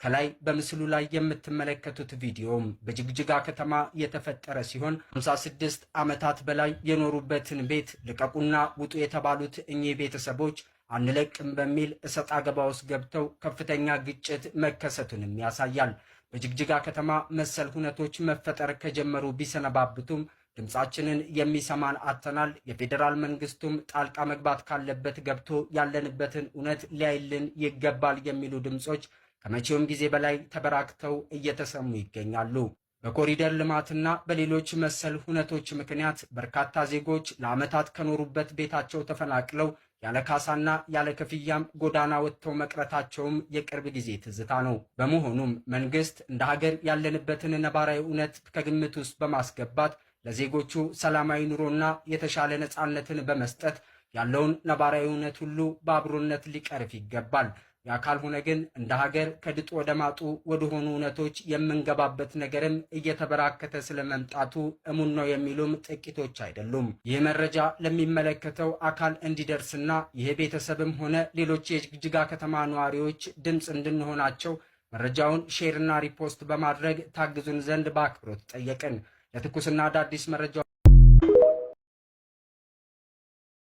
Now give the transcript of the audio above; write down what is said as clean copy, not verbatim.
ከላይ በምስሉ ላይ የምትመለከቱት ቪዲዮም በጅግጅጋ ከተማ የተፈጠረ ሲሆን፣ 56 ዓመታት በላይ የኖሩበትን ቤት ልቀቁና ውጡ የተባሉት እኚህ ቤተሰቦች አንለቅም በሚል እሰጥ አገባ ውስጥ ገብተው ከፍተኛ ግጭት መከሰቱንም ያሳያል። በጅግጅጋ ከተማ መሰል ሁነቶች መፈጠር ከጀመሩ ቢሰነባብቱም ድምፃችንን የሚሰማን አጥተናል። የፌዴራል መንግስቱም ጣልቃ መግባት ካለበት ገብቶ ያለንበትን እውነት ሊያይልን ይገባል የሚሉ ድምፆች ከመቼውም ጊዜ በላይ ተበራክተው እየተሰሙ ይገኛሉ። በኮሪደር ልማትና በሌሎች መሰል ሁነቶች ምክንያት በርካታ ዜጎች ለዓመታት ከኖሩበት ቤታቸው ተፈናቅለው ያለ ካሳና ያለ ክፍያም ጎዳና ወጥተው መቅረታቸውም የቅርብ ጊዜ ትዝታ ነው። በመሆኑም መንግስት እንደ ሀገር ያለንበትን ነባራዊ እውነት ከግምት ውስጥ በማስገባት ለዜጎቹ ሰላማዊ ኑሮና የተሻለ ነፃነትን በመስጠት ያለውን ነባራዊ እውነት ሁሉ በአብሮነት ሊቀርፍ ይገባል። ያ ካልሆነ ግን እንደ ሀገር ከድጡ ወደ ማጡ ወደሆኑ እውነቶች የምንገባበት ነገርም እየተበራከተ ስለመምጣቱ እሙን ነው የሚሉም ጥቂቶች አይደሉም። ይህ መረጃ ለሚመለከተው አካል እንዲደርስና ይህ ቤተሰብም ሆነ ሌሎች የጅግጅጋ ከተማ ነዋሪዎች ድምፅ እንድንሆናቸው መረጃውን share ና repost በማድረግ ታግዙን ዘንድ በአክብሮት ጠየቅን። ለትኩስና አዳዲስ መረጃ